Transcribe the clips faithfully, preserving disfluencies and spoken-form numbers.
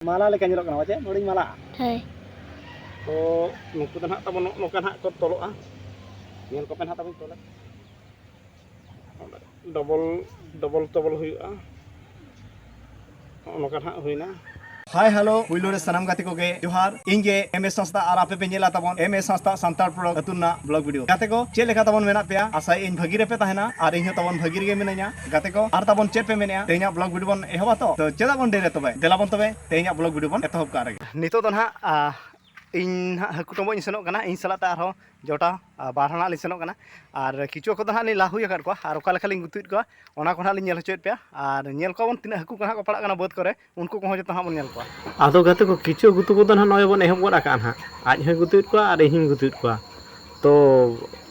ᱢᱟᱞᱟ ᱞᱮᱠᱟ ᱧᱮᱞᱚᱜ ᱠᱟᱱᱟ, ᱯᱟᱪᱮ ᱱᱚᱰᱮᱧ ᱢᱟᱞᱟᱜᱼᱟ᱾ ᱦᱳᱭ᱾ ᱛᱚ ᱱᱩᱠᱩ ᱫᱚ ᱱᱟᱦᱟᱜ ᱛᱟᱵᱚᱱ ᱱᱚᱜᱼᱚ ᱱᱚᱝᱠᱟ ᱱᱟᱦᱟᱜ ᱠᱚ ᱛᱚᱞᱚᱜᱼᱟ᱾ ᱧᱮᱞ ᱠᱚᱯᱮ ᱱᱟᱦᱟᱜ ᱛᱟᱵᱚᱱ ᱛᱚᱞᱮᱫ᱾ ᱰᱚᱵᱚᱞ, ᱰᱚᱵᱚᱞ ᱛᱚᱵᱚᱞ ᱦᱩᱭᱩᱜᱼᱟ᱾ ᱱᱚᱜᱼᱚ ᱱᱚᱝᱠᱟ ᱱᱟᱦᱟᱜ ᱦᱩᱭᱱᱟ᱾ ᱦᱟᱭ ᱦᱮᱞᱳ, ᱯᱩᱭᱞᱩ ᱨᱮ ᱥᱟᱱᱟᱢ ᱜᱟᱛᱮ ᱠᱚᱜᱮ ᱡᱚᱦᱟᱨ᱾ ᱤᱧ ᱜᱮ ᱮᱢ ᱮᱥ ᱦᱟᱸᱥᱫᱟ ᱟᱨ ᱟᱯᱮ ᱯᱮ ᱧᱮᱞᱟ ᱛᱟᱵᱚᱱ ᱮᱢ ᱮᱥ ᱦᱟᱸᱥᱫᱟ ᱥᱟᱱᱛᱟᱲ ᱯᱨᱚᱰᱟᱠᱴ ᱟᱹᱛᱩ ᱨᱮᱱᱟᱜ ᱵᱞᱚᱜ ᱵᱷᱤᱰᱤᱭᱳ᱾ ᱜᱟᱛᱮ ᱠᱚ, ᱪᱮᱫ ᱞᱮᱠᱟ ᱛᱟᱵᱚᱱ ᱢᱮᱱᱟᱜ ᱯᱮᱭᱟ? ᱟᱥᱟᱭᱟᱹᱧ ᱵᱷᱟᱹᱜᱤ ᱨᱮᱯᱮ ᱛᱟᱦᱮᱱᱟ ᱟᱨ ᱤᱧ ᱦᱚᱸ ᱛᱟᱵᱚᱱ ᱵᱷᱟᱹᱜᱤ ᱨᱮᱜᱮ ᱢᱤᱱᱟᱹᱧᱟ᱾ ᱜᱟᱛᱮ ᱠᱚ, ᱟᱨ ᱛᱟᱵᱚᱱ ᱪᱮᱫ ᱯᱮ ᱢᱮᱱᱮᱜᱼᱟ? ᱛᱮᱦᱮᱧᱟᱜ ᱵᱞᱚᱜ ᱵᱷᱤᱰᱤᱭᱳ ᱵᱚᱱ ᱮᱦᱚᱵᱟ ᱛᱚ? ᱛᱚ ᱪᱮᱫᱟᱜ ᱵᱚᱱ ᱰᱮᱨᱤᱭᱟ ᱛᱚᱵᱮ? ᱫᱮᱞᱟ ᱵᱚᱱ ᱛᱚᱵᱮ ᱛᱮᱦᱮᱧᱟᱜ ᱵᱞᱚᱜ ᱵᱷᱤᱰᱤᱭᱳ ᱵᱚᱱ ᱮᱛᱚᱦᱚᱵ ᱠᱟᱜ ᱨᱮᱜᱮ᱾ ᱱᱤᱛᱚᱜ ᱫᱚ ᱱᱟᱦᱟᱜ, ᱟ, ᱤᱧ ᱱᱟᱦᱟᱜ ᱦᱟᱹᱠᱩ ᱴᱚᱢᱚᱜ ᱤᱧ ᱥᱮᱱᱚᱜ ᱠᱟᱱᱟ, ᱤᱧ ᱥᱟᱞᱟᱜ ᱛᱮ ᱟᱨᱦᱚᱸ ᱡᱚᱴᱟᱣ, ᱟ, ᱵᱟᱨ ᱦᱚᱲ ᱱᱟᱦᱟᱜ ᱞᱤᱧ ᱥᱮᱱᱚᱜ ᱠᱟᱱᱟ᱾ ᱟᱨ ᱠᱤᱪᱷᱩ ᱠᱚᱫᱚ ᱱᱟᱦᱟᱜ ᱞᱤᱧ ᱞᱟ ᱦᱩᱭ ᱟᱠᱟᱫ ᱠᱚᱣᱟ, ᱟᱨ ᱚᱠᱟ ᱞᱮᱠᱟ ᱞᱤᱧ ᱜᱩᱛᱩᱭᱮᱫ ᱠᱚᱣᱟ, ᱚᱱᱟ ᱠᱚ ᱱᱟᱦᱟᱜ ᱞᱤᱧ ᱧᱮᱞ ᱦᱚᱪᱚᱭᱮᱫ ᱯᱮᱭᱟ᱾ ᱟᱨ ᱧᱮᱞ ᱠᱚᱣᱟ ᱵᱚᱱ ᱛᱤᱱᱟᱹᱜ ᱦᱟᱹᱠᱩ ᱠᱚ ᱱᱟᱦᱟᱜ ᱠᱚ ᱯᱟᱲᱟᱜ ᱠᱟᱱᱟ ᱵᱟᱹᱫᱽ ᱠᱚᱨᱮ, ᱩᱱᱠᱩ ᱠᱚᱦᱚᱸ ᱡᱚᱛᱚ ᱱᱟᱦᱟᱜ ᱵᱚᱱ ᱧᱮᱞ ᱠᱚᱣᱟ᱾ ᱟᱫᱚ ᱜᱟᱛᱮ ᱠᱚ, ᱠᱤᱪᱷᱩ ᱜᱩᱛᱩ ᱠᱚᱫᱚ ᱱᱟᱦᱟᱜ ᱱᱚᱜᱼᱚᱭ ᱵᱚᱱ ᱮᱦᱚᱵ ᱜᱚᱫ ᱟᱠᱟᱫᱼᱟ ᱱᱟᱦᱟᱜ᱾ ᱟᱡ ᱦᱚᱸᱭ ᱜᱩᱛᱩᱭᱮᱫ ᱠᱚᱣᱟ ᱟᱨ ᱤᱧ ᱦᱚᱸᱧ ᱜᱩᱛᱩᱭᱮᱫ ᱠᱚᱣᱟ᱾ ᱛᱚ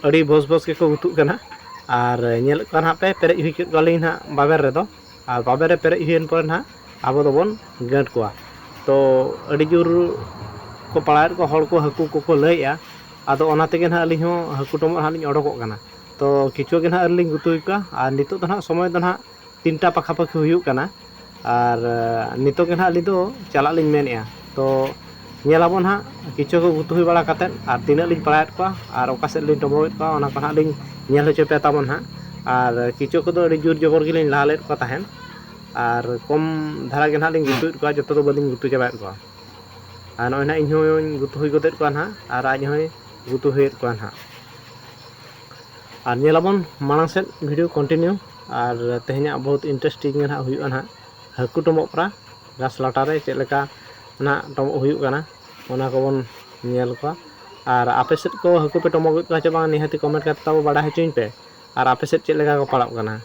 ᱟᱹᱰᱤ ᱵᱚᱥ ᱵᱚᱥ ᱜᱮᱠᱚ ᱜᱩᱛᱩᱜ ᱠᱟᱱᱟ᱾ ᱟᱨ ᱧᱮᱞᱮᱫ ᱠᱚᱣᱟ ᱱᱟᱦᱟᱜ ᱯᱮ, ᱯᱮᱨᱮᱡ ᱦᱩᱭ ᱠᱮᱫ ᱠᱚᱣᱟᱞᱤᱧ ᱱᱟᱦᱟᱜ ᱵᱟᱵᱮᱨ ᱨᱮᱫᱚ᱾ ᱟᱨ ᱵᱟᱵᱮᱨ ᱨᱮ ᱯᱮᱨᱮᱡ ᱦᱩᱭᱮᱱ ᱯᱚᱨᱮ ᱱᱟᱦᱟᱜ ᱟᱵᱚ ᱫᱚᱵᱚᱱ ᱜᱟᱹᱴ ᱠᱚᱣᱟ᱾ ᱛᱚ ᱟᱹᱰᱤ ᱡᱳᱨ ᱠᱚ ᱯᱟᱲᱟᱣᱮᱫ ᱠᱚᱣᱟ ᱦᱚᱲ ᱠᱚ, ᱦᱟᱹᱠᱩ ᱠᱚᱠᱚ ᱞᱟᱹᱭᱮᱫᱼᱟ᱾ ᱟᱫᱚ ᱚᱱᱟ ᱛᱮᱜᱮ ᱱᱟᱦᱟᱜ ᱟᱹᱞᱤᱧ ᱦᱚᱸ ᱦᱟᱹᱠᱩ ᱴᱚᱢᱚᱜ ᱱᱟᱦᱟᱜ ᱞᱤᱧ ᱚᱰᱚᱠᱚᱜ ᱠᱟᱱᱟ᱾ ᱛᱚ ᱠᱤᱪᱷᱩ ᱜᱮ ᱱᱟᱦᱟᱜ ᱟᱹᱞᱤᱧ ᱞᱤᱧ ᱜᱩᱛᱩᱭᱮᱫ ᱠᱚᱣᱟ᱾ ᱟᱨ ᱱᱤᱛᱚᱜ ᱫᱚ ᱱᱟᱦᱟᱜ ᱥᱚᱢᱚᱭ ᱫᱚ ᱱᱟᱦᱟᱜ ᱛᱤᱱᱴᱟ ᱯᱟᱠᱷᱟ ᱯᱟᱹᱠᱷᱤ ᱦᱩᱭᱩᱜ ᱠᱟᱱᱟ᱾ ᱟᱨ, ᱟ, ᱱᱤᱛᱚᱜ ᱜᱮ ᱱᱟᱦᱟᱜ ᱟᱹᱞᱤᱧ ᱫᱚ ᱪᱟᱞᱟᱜ ᱞᱤᱧ ᱢᱮᱱᱮᱫᱼᱟ᱾ ᱛᱚ ᱧᱮᱞᱟᱵᱚᱱ ᱦᱟᱸᱜ ᱠᱤᱪᱷᱩ ᱠᱚ ᱜᱩᱛᱩ ᱦᱩᱭ ᱵᱟᱲᱟ ᱠᱟᱛᱮᱫ ᱟᱨ ᱛᱤᱱᱟᱹᱜ ᱞᱤᱧ ᱯᱟᱲᱟᱣᱮᱫ ᱠᱚᱣᱟ ᱟᱨ ᱚᱠᱟ ᱥᱮᱫ ᱞᱤᱧ ᱴᱚᱢᱚᱜᱮᱫ ᱠᱚᱣᱟ, ᱚᱱᱟ ᱠᱚ ᱱᱟᱦᱟᱜ ᱞᱤᱧ ᱧᱮᱞ ᱦᱚᱪᱚ ᱯᱮᱭᱟ ᱛᱟᱵᱚᱱ ᱦᱟᱸᱜ᱾ ᱟᱨ ᱠᱤᱪᱷᱩ ᱠᱚᱫᱚ ᱟᱹᱰᱤ ᱡᱳᱨ ᱡᱚᱵᱚᱨ ᱜᱮᱞᱤᱧ ᱞᱟᱦᱟ ᱞᱮᱫ ᱠᱚ ᱛᱟᱦᱮᱸᱫ, ᱟᱨ ᱠᱚᱢ ᱫᱷᱟᱨᱟ ᱜᱮ ᱱᱟᱦᱟᱜ ᱞᱤᱧ ᱜᱩᱛᱩᱭᱮᱫ ᱠᱚᱣᱟ, ᱡᱚᱛᱚ ᱫᱚ ᱵᱟᱹᱞᱤᱧ ᱜᱩᱛᱩ ᱪᱟᱵᱟᱭᱮᱫ ᱠᱚᱣᱟ᱾ ᱟᱨ ᱱᱚᱜᱼᱚᱭ ᱱᱟᱦᱟᱜ ᱤᱧ ᱦᱚᱸᱧ ᱜᱩᱛᱩ ᱦᱩᱭ ᱜᱚᱫᱮᱫ ᱠᱚᱣᱟ ᱱᱟᱦᱟᱜ, ᱟᱨ ᱟᱡ ᱦᱚᱸᱭ ᱜᱩᱛᱩ ᱦᱩᱭᱮᱫ ᱠᱚᱣᱟ ᱱᱟᱦᱟᱜ᱾ ᱟᱨ ᱧᱮᱞᱟᱵᱚᱱ ᱢᱟᱲᱟᱝ ᱥᱮᱫ video continue᱾ ᱟᱨ ᱛᱮᱦᱮᱧᱟᱜ ᱵᱚᱦᱩᱛ interesting ᱜᱮ ᱱᱟᱦᱟᱜ ᱦᱩᱭᱩᱜᱼᱟ ᱱᱟᱦᱟᱜ᱾ ᱦᱟᱹᱠᱩ ᱴᱚᱢᱚᱜ ᱯᱮᱨᱟ ᱜᱷᱟᱥ ᱞᱟᱴᱟ ᱨᱮ ᱪᱮᱫ ᱞᱮᱠᱟ ᱱᱟᱦᱟᱜ ᱴᱚᱢᱚᱜ ᱦᱩᱭᱩᱜ ᱠᱟᱱᱟ, ᱚᱱᱟ ᱠᱚᱵᱚᱱ ᱧᱮᱞ ᱠᱚᱣᱟ᱾ ᱟᱨ ᱟᱯᱮ ᱥᱮᱫ ᱠᱚ ᱦᱟᱹᱠᱩ ᱯᱮ ᱴᱚᱢᱚᱜᱮᱫ ᱠᱚᱣᱟ ᱪᱮ ᱵᱟᱝ, ᱱᱤᱦᱟᱹᱛᱤ comment ᱠᱟᱛᱮ ᱛᱟᱵᱚ ᱵᱟᱰᱟᱭ ᱦᱚᱪᱚᱧ ᱯᱮ᱾ ᱟᱨ ᱟᱯᱮ ᱥᱮᱫ ᱪᱮᱫ ᱞᱮᱠᱟ ᱠᱚ ᱯᱟᱲᱟᱜ ᱠᱟᱱᱟ?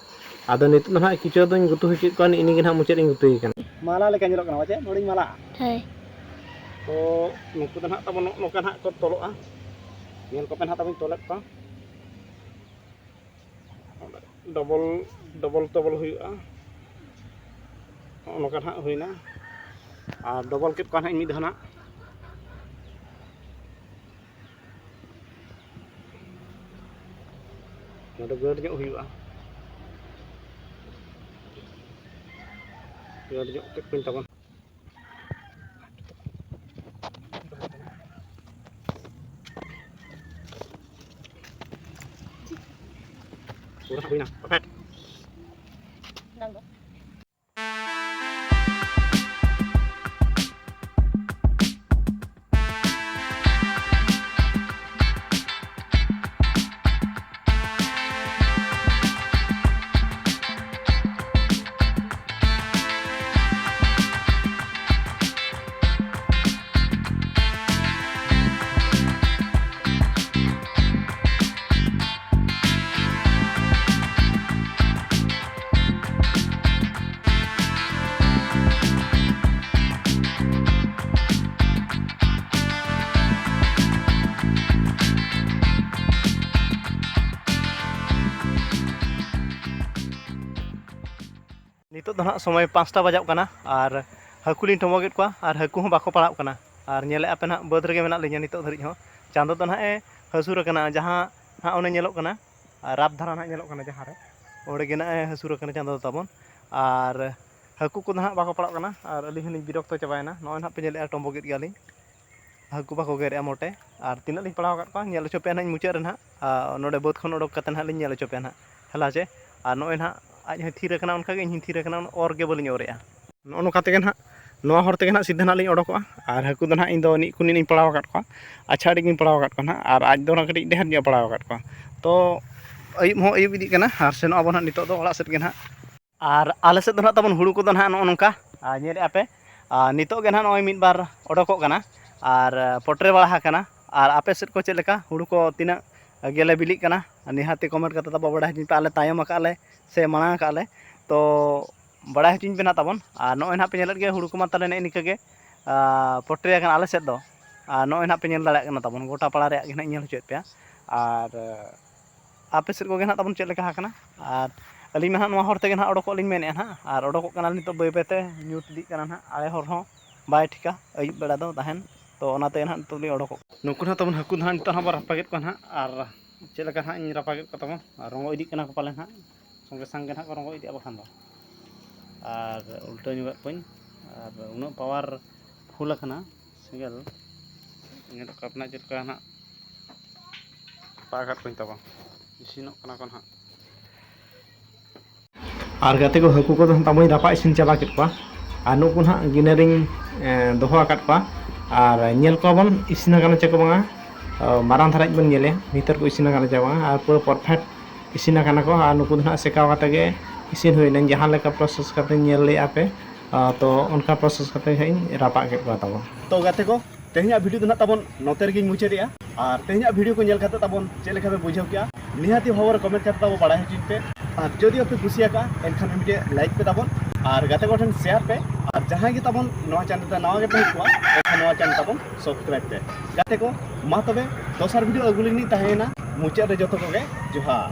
ᱟᱫᱚ ᱱᱤᱛᱚᱜ ᱫᱚ ᱱᱟᱦᱟᱜ ᱠᱤᱪᱷᱩ ᱫᱚᱧ ᱜᱩᱛᱩ ᱦᱚᱪᱚᱭᱮᱫ ᱠᱚᱣᱟ, ᱱᱤᱜᱼᱤ ᱱᱤᱜᱮ ᱱᱟᱦᱟᱜ ᱢᱩᱪᱟᱹᱫ ᱤᱧ ᱜᱩᱛᱩᱭᱮ ᱠᱟᱱᱟ᱾ ᱢᱟᱞᱟ ᱞᱮᱠᱟ ᱧᱮᱞᱚᱜ ᱠᱟᱱᱟ, ᱯᱟᱪᱮ ᱱᱚᱰᱮᱧ ᱢᱟᱞᱟᱜᱼᱟ᱾ ᱦᱳᱭ᱾ ᱛᱚ ᱱᱩᱠᱩ ᱫᱚ ᱱᱟᱦᱟᱜ ᱛᱟᱵᱚᱱ ᱱᱚᱜᱼᱚ ᱱᱚᱝᱠᱟ ᱱᱟᱦᱟᱜ ᱠᱚ ᱛᱚᱞᱚᱜᱼᱟ᱾ ᱧᱮᱞ ᱠᱚᱯᱮ ᱱᱟᱦᱟᱜ ᱛᱟᱵᱚᱱ ᱛᱚᱞᱮᱫ ᱠᱚᱣᱟ᱾ ᱰᱚᱵᱚᱞ, ᱰᱚᱵᱚᱞ ᱛᱚᱵᱚᱞ ᱦᱩᱭᱩᱜᱼᱟ᱾ ᱱᱚᱜᱼᱚ ᱱᱚᱝᱠᱟ ᱱᱟᱦᱟᱜ ᱦᱩᱭᱱᱟ᱾ ᱟᱨ ᱰᱚᱵᱚᱞ ᱠᱮᱫ ᱠᱚᱣᱟ ᱱᱟᱦᱟᱜ ᱤᱧ ᱢᱤᱫ ᱫᱷᱟᱣ ᱱᱟᱦᱟᱜ᱾ ᱱᱚᱰᱮ ᱜᱟᱹᱴ ᱧᱚᱜ ᱦᱩᱭᱩᱜᱼᱟ᱾ ᱜᱟᱹᱴ ᱧᱚᱜ ᱠᱮᱫ ᱠᱚᱣᱟᱧ ᱛᱟᱵᱚᱱ᱾ ᱦᱩᱭᱱᱟ, perfect᱾ ᱱᱤᱛᱚᱜ ᱫᱚ ᱱᱟᱦᱟᱜ ᱥᱚᱢᱚᱭ ᱯᱟᱸᱪᱴᱟ ᱵᱟᱡᱟᱜ ᱠᱟᱱᱟ ᱟᱨ ᱦᱟᱹᱠᱩ ᱞᱤᱧ ᱴᱚᱢᱚᱜᱮᱫ ᱠᱚᱣᱟ ᱟᱨ ᱦᱟᱹᱠᱩ ᱦᱚᱸ ᱵᱟᱠᱚ ᱯᱟᱲᱟᱜ ᱠᱟᱱᱟ᱾ ᱟᱨ ᱧᱮᱞᱮᱫᱼᱟ ᱯᱮ ᱱᱟᱦᱟᱜ ᱵᱟᱹᱫᱽ ᱨᱮᱜᱮ ᱢᱮᱱᱟᱜ ᱞᱤᱧᱟ ᱱᱤᱛᱚᱜ ᱫᱷᱟᱹᱨᱤᱡ ᱦᱚᱸ᱾ ᱪᱟᱸᱫᱚ ᱫᱚ ᱱᱟᱦᱟᱜ ᱮ ᱦᱟᱹᱥᱩᱨ ᱟᱠᱟᱱᱟ, ᱡᱟᱦᱟᱸ ᱱᱟᱦᱟᱜ ᱚᱱᱮ ᱧᱮᱞᱚᱜ ᱠᱟᱱᱟ ᱟᱨ ᱨᱟᱯ ᱫᱷᱟᱨᱟ ᱱᱟᱦᱟᱜ ᱧᱮᱞᱚᱜ ᱠᱟᱱᱟ ᱡᱟᱦᱟᱸ ᱨᱮ, ᱚᱸᱰᱮ ᱜᱮ ᱱᱟᱦᱟᱜ ᱮ ᱦᱟᱹᱥᱩᱨ ᱟᱠᱟᱱᱟ ᱪᱟᱸᱫᱚ ᱫᱚ ᱛᱟᱵᱚᱱ᱾ ᱟᱨ ᱦᱟᱹᱠᱩ ᱠᱚᱫᱚ ᱱᱟᱦᱟᱜ ᱵᱟᱠᱚ ᱯᱟᱲᱟᱜ ᱠᱟᱱᱟ ᱟᱨ ᱟᱹᱞᱤᱧ ᱦᱚᱸᱞᱤᱧ ᱵᱤᱨᱚᱠᱛᱚ ᱪᱟᱵᱟᱭᱮᱱᱟ᱾ ᱱᱚᱜᱼᱚᱭ ᱱᱟᱦᱟᱜ ᱯᱮ ᱧᱮᱞᱮᱫᱼᱟ ᱴᱚᱢᱵᱚᱜᱮᱫ ᱜᱮᱭᱟᱞᱤᱧ, ᱦᱟᱹᱠᱩ ᱵᱟᱠᱚ ᱜᱮᱨᱮᱜᱼᱟ ᱢᱚᱴᱮ᱾ ᱟᱨ ᱛᱤᱱᱟᱹᱜ ᱞᱤᱧ ᱯᱟᱲᱟᱣ ᱟᱠᱟᱫ ᱠᱚᱣᱟ ᱧᱮᱞ ᱦᱚᱪᱚ ᱯᱮᱭᱟ ᱱᱟᱦᱟᱜ ᱤᱧ ᱢᱩᱪᱟᱹᱫ ᱨᱮ ᱱᱟᱦᱟᱜ᱾ ᱟᱨ ᱱᱚᱰᱮ ᱵᱟᱹᱫᱽ ᱠᱷᱚᱱ ᱚᱰᱚᱠ ᱠᱟᱛᱮ ᱱᱟᱦᱟᱜ ᱞᱤᱧ ᱧᱮᱞ ᱦᱚᱪᱚ ᱯᱮᱭᱟ ᱱᱟᱦᱟᱜ, ᱦᱮᱞᱟ ᱪᱮ᱾ ᱟᱨ ᱱᱚᱜᱼᱚᱭ ᱱᱟᱦᱟᱜ ᱟᱡ ᱦᱚᱸᱭ ᱛᱷᱤᱨ ᱟᱠᱟᱱᱟ, ᱚᱱᱠᱟ ᱜᱮ ᱤᱧ ᱦᱚᱸᱧ ᱛᱷᱤᱨ ᱟᱠᱟᱱᱟ, ᱚᱨ ᱜᱮ ᱵᱟᱹᱞᱤᱧ ᱚᱨᱮᱜᱼᱟ᱾ ᱱᱚᱜᱼᱚ ᱱᱚᱝᱠᱟ ᱛᱮᱜᱮ ᱱᱟᱦᱟᱜ, ᱱᱚᱣᱟ ᱦᱚᱨ ᱛᱮᱜᱮ ᱱᱟᱦᱟᱜ ᱥᱤᱫᱷᱟᱹ ᱱᱟᱦᱟᱜ ᱞᱤᱧ ᱚᱰᱚᱠᱚᱜᱼᱟ᱾ ᱟᱨ ᱦᱟᱹᱠᱩ ᱫᱚ ᱱᱟᱦᱟᱜ ᱤᱧ ᱫᱚ ᱱᱤᱡ ᱠᱷᱚᱱᱤᱧ ᱯᱟᱲᱟᱣ ᱟᱠᱟᱫ ᱠᱚᱣᱟ, ᱟᱪᱪᱷᱟ ᱟᱹᱰᱤ ᱜᱤᱧ ᱯᱟᱲᱟᱣ ᱟᱠᱟᱫ ᱠᱚᱣᱟ ᱱᱟᱦᱟᱜ᱾ ᱟᱨ ᱟᱡ ᱫᱚ ᱚᱱᱟ ᱠᱟᱹᱴᱤᱡ ᱰᱷᱮᱨ ᱧᱚᱜ ᱯᱟᱲᱟᱣ ᱟᱠᱟᱫ ᱠᱚᱣᱟ᱾ ᱛᱚ ᱟᱹᱭᱩᱵ ᱦᱚᱸ ᱟᱹᱭᱩᱵ ᱤᱫᱤᱜ ᱠᱟᱱᱟ, ᱟᱨ ᱥᱮᱱᱚᱜ ᱟᱵᱚ ᱱᱟᱦᱟᱜ ᱱᱤᱛᱚᱜ ᱫᱚ ᱚᱲᱟᱜ ᱥᱮᱫ ᱜᱮ ᱱᱟᱦᱟᱜ᱾ ᱟᱨ ᱟᱞᱮ ᱥᱮᱫ ᱫᱚ ᱱᱟᱦᱟᱜ ᱛᱟᱵᱚᱱ ᱦᱩᱲᱩ ᱠᱚᱫᱚ ᱱᱟᱦᱟᱜ ᱱᱚᱜᱼᱚ ᱱᱚᱝᱠᱟ, ᱟᱨ ᱧᱮᱞᱮᱫᱼᱟ ᱯᱮ, ᱟᱨ ᱱᱤᱛᱚᱜ ᱜᱮ ᱱᱟᱦᱟᱜ ᱱᱚᱜᱼᱚᱭ ᱢᱤᱫ ᱵᱟᱨ ᱚᱰᱚᱠᱚᱜ ᱠᱟᱱᱟ, ᱟᱨ ᱯᱚᱴᱨᱮ ᱵᱟᱲᱟ ᱟᱠᱟᱱᱟ᱾ ᱟᱨ ᱟᱯᱮ ᱥᱮᱫ ᱠᱚ ᱪᱮᱫ ᱞᱮᱠᱟ, ᱦᱩᱲᱩ ᱠᱚ ᱛᱤᱱᱟᱹᱜ ᱜᱮᱞᱮ ᱵᱤᱞᱤᱜ ᱠᱟᱱᱟ, ᱱᱤᱦᱟᱹᱛᱤ ᱠᱚᱢᱮᱱᱴ ᱠᱟᱛᱮ ᱛᱟᱵᱚ ᱵᱟᱲᱟᱭ ᱦᱚᱪᱚᱧ ᱯᱮ, ᱟᱞᱮ ᱛᱟᱭᱚᱢ ᱟᱠᱟᱫ ᱞᱮ ᱥᱮ ᱢᱟᱲᱟᱝ ᱟᱠᱟᱫ ᱞᱮ, ᱛᱚ ᱵᱟᱲᱟᱭ ᱦᱚᱪᱚᱧ ᱯᱮ ᱱᱟᱦᱟᱜ ᱛᱟᱵᱚᱱ᱾ ᱟᱨ ᱱᱚᱜᱼᱚᱭ ᱱᱟᱦᱟᱜ ᱯᱮ ᱧᱮᱞᱮᱫ ᱜᱮᱭᱟ, ᱦᱩᱲᱩ ᱠᱚᱢᱟ ᱛᱟᱞᱮ ᱱᱮᱜᱼᱮ ᱱᱤᱝᱠᱟᱹ ᱜᱮ, ᱟᱨ ᱯᱚᱴᱨᱮ ᱟᱠᱟᱱᱟ ᱟᱞᱮ ᱥᱮᱫ ᱫᱚ᱾ ᱟᱨ ᱱᱚᱜᱼᱚᱭ ᱱᱟᱦᱟᱜ ᱯᱮ ᱧᱮᱞ ᱫᱟᱲᱮᱭᱟᱜ ᱠᱟᱱᱟ ᱛᱟᱵᱚᱱ, ᱜᱚᱴᱟ ᱯᱟᱲᱟ ᱨᱮᱭᱟᱜ ᱜᱮ ᱱᱟᱦᱟᱜ ᱤᱧ ᱧᱮᱞ ᱦᱚᱪᱚᱭᱮᱫ ᱯᱮᱭᱟ᱾ ᱟᱨ ᱟᱯᱮ ᱥᱮᱫ ᱠᱚᱜᱮ ᱱᱟᱦᱟᱜ ᱛᱟᱵᱚᱱ ᱪᱮᱫ ᱞᱮᱠᱟ ᱟᱠᱟᱱᱟ? ᱟᱨ ᱟᱹᱞᱤᱧ ᱢᱟ ᱱᱟᱦᱟᱜ ᱱᱚᱣᱟ ᱦᱚᱨ ᱛᱮᱜᱮ ᱱᱟᱦᱟᱜ ᱚᱰᱚᱠᱚᱜ ᱞᱤᱧ ᱢᱮᱱᱮᱫᱼᱟ ᱱᱟᱦᱟᱜ, ᱟᱨ ᱚᱰᱚᱠᱚᱜ ᱠᱟᱱᱟ ᱱᱤᱛᱚᱜ ᱵᱟᱹᱭ ᱵᱟᱹᱭᱛᱮ, ᱧᱩᱛ ᱤᱫᱤᱜ ᱠᱟᱱᱟ ᱱᱟᱦᱟᱜ, ᱟᱲᱮ ᱦᱚᱨ ᱦᱚᱸ ᱵᱟᱭ ᱴᱷᱤᱠᱟ ᱟᱹᱭᱩᱵ ᱵᱮᱲᱟ ᱫᱚ ᱛᱟᱦᱮᱱ᱾ ᱛᱚ ᱚᱱᱟᱛᱮ ᱱᱟᱦᱟᱜ ᱱᱤᱛᱚᱜ ᱞᱤᱧ ᱚᱰᱚᱠᱚᱜ ᱠᱟᱱᱟ᱾ ᱱᱩᱠᱩ ᱱᱟᱦᱟᱜ ᱛᱟᱵᱚᱱ ᱦᱟᱹᱠᱩ ᱫᱚ ᱱᱟᱦᱟᱜ ᱱᱤᱛᱚᱜ ᱦᱟᱸᱜ ᱵᱚᱱ ᱨᱟᱯᱟᱜᱮᱫ ᱠᱚᱣᱟ ᱱᱟᱦᱟᱜ, ᱟᱨ ᱪᱮᱫ ᱞᱮᱠᱟ ᱱᱟᱦᱟᱜ ᱤᱧ ᱨᱟᱯᱟᱜᱮᱫ ᱠᱚ ᱛᱟᱵᱚᱱ, ᱟᱨ ᱨᱚᱸᱜᱚ ᱤᱫᱤᱜ ᱠᱟᱱᱟ ᱠᱚ ᱯᱟᱞᱮ ᱱᱟᱦᱟᱜ, ᱥᱚᱸᱜᱮ ᱥᱟᱝ ᱜᱮ ᱱᱟᱦᱟᱜ ᱠᱚ ᱨᱚᱸᱜᱚ ᱤᱫᱤᱜᱼᱟ ᱵᱟᱠᱷᱟᱱ ᱫᱚ᱾ ᱟᱨ ᱩᱞᱴᱟᱹᱣ ᱧᱚᱜᱟᱜ ᱠᱚᱣᱟᱧ, ᱟᱨ ᱩᱱᱟᱹᱜ ᱯᱟᱣᱟᱨ ᱯᱷᱩᱞ ᱟᱠᱟᱱᱟ ᱥᱮᱸᱜᱮᱞ, ᱧᱮᱞ ᱠᱟᱯ ᱨᱮᱱᱟᱜ ᱪᱮᱫ ᱞᱮᱠᱟ ᱱᱟᱦᱟᱜ ᱨᱟᱯᱟᱜ ᱟᱠᱟᱫ ᱠᱚᱣᱟᱧ ᱛᱟᱵᱚᱱ, ᱤᱥᱤᱱᱚᱜ ᱠᱟᱱᱟ ᱠᱚ ᱱᱟᱦᱟᱜ᱾ ᱟᱨ ᱜᱟᱛᱮ ᱠᱚ, ᱦᱟᱹᱠᱩ ᱠᱚᱫᱚ ᱛᱟᱵᱚᱧ ᱨᱟᱯᱟᱜ ᱤᱥᱤᱱ ᱪᱟᱵᱟ ᱠᱮᱫ ᱠᱚᱣᱟ᱾ ᱟᱨ ᱱᱩᱠᱩ ᱱᱟᱦᱟᱜ ᱜᱤᱱᱟᱹ ᱨᱤᱧ ᱮ, ᱫᱚᱦᱚ ᱟᱠᱟᱫ ᱠᱚᱣᱟ᱾ ᱟᱨ ᱧᱮᱞ ᱠᱚᱣᱟ ᱵᱚᱱ ᱤᱥᱤᱱ ᱟᱠᱟᱱᱟ ᱪᱮ ᱠᱚ ᱵᱟᱝᱟ᱾ ᱚ, ᱢᱟᱨᱟᱝ ᱫᱷᱟᱨᱟ ᱵᱚᱱ ᱧᱮᱞᱮ ᱵᱷᱤᱛᱟᱹᱨ ᱠᱚ ᱤᱥᱤᱱ ᱟᱠᱟᱱᱟ ᱪᱮ ᱵᱟᱝᱟ᱾ ᱟᱨ ᱯᱩᱨᱟᱹ perfect ᱤᱥᱤᱱ ᱟᱠᱟᱱᱟ ᱠᱚ᱾ ᱟᱨ ᱱᱩᱠᱩ ᱫᱚ ᱱᱟᱦᱟᱜ ᱥᱮᱠᱟᱣ ᱠᱟᱛᱮ ᱜᱮ ᱤᱥᱤᱱ ᱦᱩᱭᱱᱟ᱾ ᱡᱟᱦᱟᱸ ᱞᱮᱠᱟ process ᱠᱟᱛᱮ ᱧᱮᱞ ᱞᱮᱫᱼᱟ ᱯᱮ, ᱚ, ᱛᱚ ᱚᱱᱠᱟ process ᱠᱟᱛᱮ ᱦᱟᱸᱜ ᱤᱧ ᱨᱟᱯᱟᱜ ᱠᱮᱫ ᱠᱚᱣᱟ ᱛᱟᱵᱚᱱ᱾ ᱛᱚ ᱜᱟᱛᱮ ᱠᱚ, ᱛᱮᱦᱮᱧᱟᱜ video ᱫᱚ ᱱᱟᱦᱟᱜ ᱛᱟᱵᱚᱱ ᱱᱚᱛᱮ ᱨᱮᱜᱮᱧ ᱢᱩᱪᱟᱹᱫᱮᱜᱼᱟ᱾ ᱟᱨ ᱛᱮᱦᱮᱧᱟᱜ video ᱠᱚ ᱧᱮᱞ ᱠᱟᱛᱮ ᱛᱟᱵᱚᱱ ᱪᱮᱫ ᱞᱮᱠᱟ ᱯᱮ ᱵᱩᱡᱷᱟᱹᱣ ᱠᱮᱜᱼᱟ, ᱱᱤᱦᱟᱹᱛᱤ ᱵᱷᱟᱵᱽ ᱨᱮ comment ᱠᱟᱛᱮ ᱛᱟᱵᱚ ᱵᱟᱲᱟᱭ ᱦᱚᱪᱚᱧ ᱯᱮ᱾ ᱟᱨ ᱡᱩᱫᱤ ᱯᱮ ᱠᱩᱥᱤᱭᱟᱠᱟᱜᱼᱟ, ᱮᱱᱠᱷᱟᱱ ᱢᱤᱫᱴᱮᱡ like ᱯᱮ ᱛᱟᱵᱚᱱ ᱟᱨ ᱜᱟᱛᱮ ᱠᱚᱴᱷᱮᱱ share ᱯᱮ᱾ ᱟᱨ ᱡᱟᱦᱟᱸᱭ ᱜᱮ ᱛᱟᱵᱚᱱ ᱱᱚᱣᱟ channel ᱨᱮ ᱱᱟᱣᱟ ᱜᱮᱯᱮ ᱦᱮᱡ ᱠᱚᱜᱼᱟ, ᱮᱱᱠᱷᱟᱱ ᱱᱚᱣᱟ channel ᱛᱟᱵᱚᱱ subscribe ᱯᱮ᱾ ᱜᱟᱛᱮ ᱠᱚ, ᱢᱟ ᱛᱚᱵᱮ ᱫᱚᱥᱟᱨ video ᱟᱹᱜᱩ ᱞᱟᱹᱜᱤᱫ ᱤᱧ ᱛᱟᱦᱮᱸᱭᱮᱱᱟ᱾ ᱢᱩᱪᱟᱹᱫ ᱨᱮ ᱡᱚᱛᱚ ᱠᱚᱜᱮ ᱡᱚᱦᱟᱨ᱾